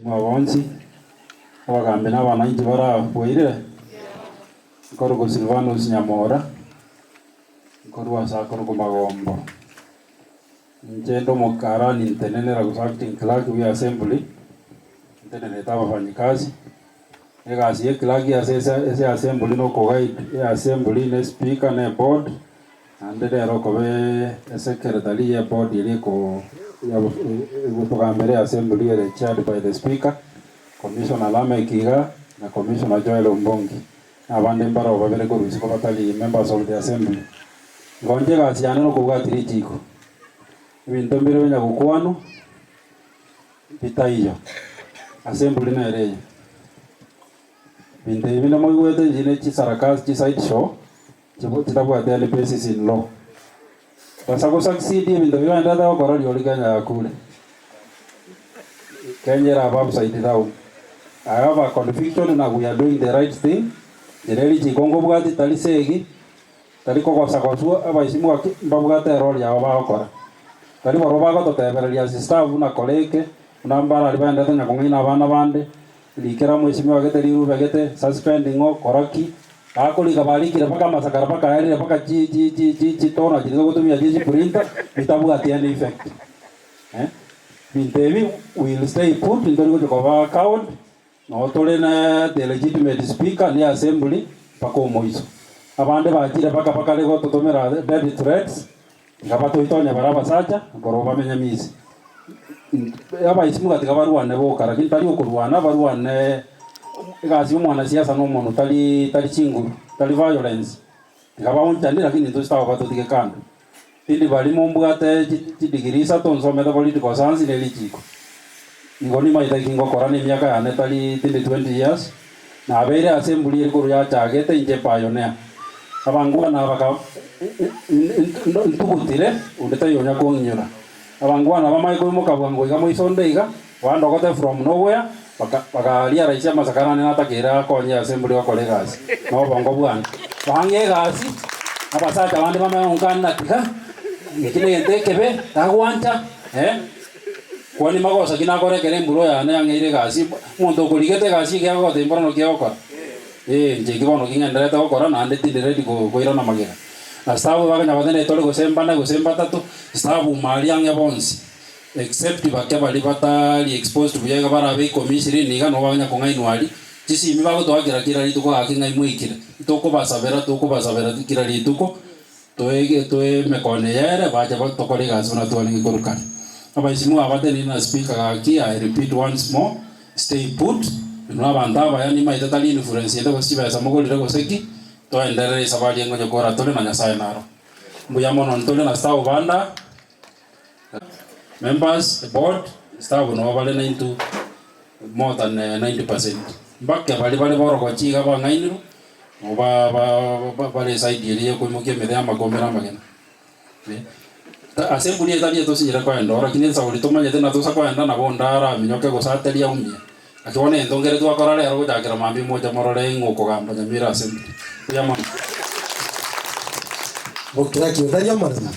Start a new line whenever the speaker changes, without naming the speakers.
Mwa bonsi, abagambi na abananchi bare aa bwairire, nkorokwa Silvanus Nyamora, nkorwa ase akorokwa Magombo. Inche inde omokarani ntenenera gose acting clerk bwe assembly, ntenenerete abafanyikazi, egasi ya eclerk ase ase assembly na okoguide eassembly na espeaker na eboard, Naende rero okoba esecretary ye board eria eko egotogambera eassembly ere chaired by the speaker, Commissioner Lameck iga na Commissioner Joel Ombongi na abande mbaroo babere korwa isiko batari members of the assembly. Igo inche egasi yane nokobwatia richiko, ebinto mbire binya gokwanwa bitaiyo, assembly nere eye. Ebinto ebi binde moigwete inche ne chisarakasi chiside show. Chitabwati any basis in law. Basa go succeed ebinto bigenderete gokora rirorio Kenya yakure. Kenya erabe upside down. I have a conviction na we are doing the right thing, nchera erichiko nkobwati tari segi, tari kogosagoswa abaisimu gaki mbabwate erori yabo bagokora. Tari barobwo bagototebereria as staff buna kora eke, buna mbarari baenderete onye kong'aina abana bande, Rikera mwesimiwa gete rirube gete, suspend ng'o, kora ki? Bakorika barikire mpaka amasakara mpaka aerire mpaka chi chi chi chi chitoner chiria togotumia chie chiprinter bitabwati any effect eh. Binto ebi will stay put ntori gochia koba cowed, nabo tore ne the legitimate speaker ne assembly mpaka omoiso. Abande bachire mpaka bakare gototomera deadly threats, Tiga batoitonye bare abasacha, barobwo bamenye misi. Abaisimuga tiga barwane boka, lakini tari okorwana, barwane egasi ya omwanasiasa na omonto tari tari chinguru, tari violence. Tiga baonchani lakini intwe togoba totige kando. Tindi barimo mbwate chi chidegree isato nsomete political science ne richiko. Igo nimaete eki ngokora na emiaka yane tari tindi 20 years, nabeire ase emburi eri korwa yachagete inche pioneer. Abangwana aba ntugutire, onde taiyo onya kong'inyora. Abangwana bamae koimoka bwango iga moiso onde iga, bandogote from nowhere, baka bakarealise amasakara ane natakeire akonye ase emburi gokora egasi, na obongo bwane. Bang'e egasi, abasacha bande bamanye gonkana tiga, eki negento ekebe, tagwancha eh. Kwani magoso ki nakora ekero embura yane yang'eire egasi? Omonto okorigete egasi ekiagera ogoteba mbora noki agokora? Ee, inche eki bono ki ng'endererete gokora naende tindi ready koirana magega. Na staff bakonya goteba tore gose mbane gose mbatato, staff ime aria ang'e bonsi except bake baria batari exposed buya iga barabe ikomi ishirini iga nabo bakonya kong'ainwa aria, chisimi bagotoakera kera rituko gaki ng'ai mwaikire, tokobasabera tokobasabera kera rituko. Toege toe emekono eye ere, bache tokore egasi buna twarenge korwa kare. Abaisimu aba bateneine na speaker gaki, I repeat once more, stay put, inwe abanto abaya nimaete tari influence ende gose chibesa mogorire gose ki, toenderere esabari engo nyokora tore na Nyasaye naro. Mbuya mono ntore na staff bande aa, members, board, staff nabo bare naintwe more than 90%. Mbake baria bare borogochi iga bang'ainirwe, Nabo bare eside eria yokoimokia emete y'amakombe na amagena. Ase emburi etari etosinyire koenda oo, lakini esauri tomanyete natosa koenda nabo onde araminyoke gose aterie aumie. Naki bono egento nkere twakora rero gochakera mambia moche morore ng'a okogamba Nyamira ase emburi. Mbuya mono.
Mokira ki otari omoremu?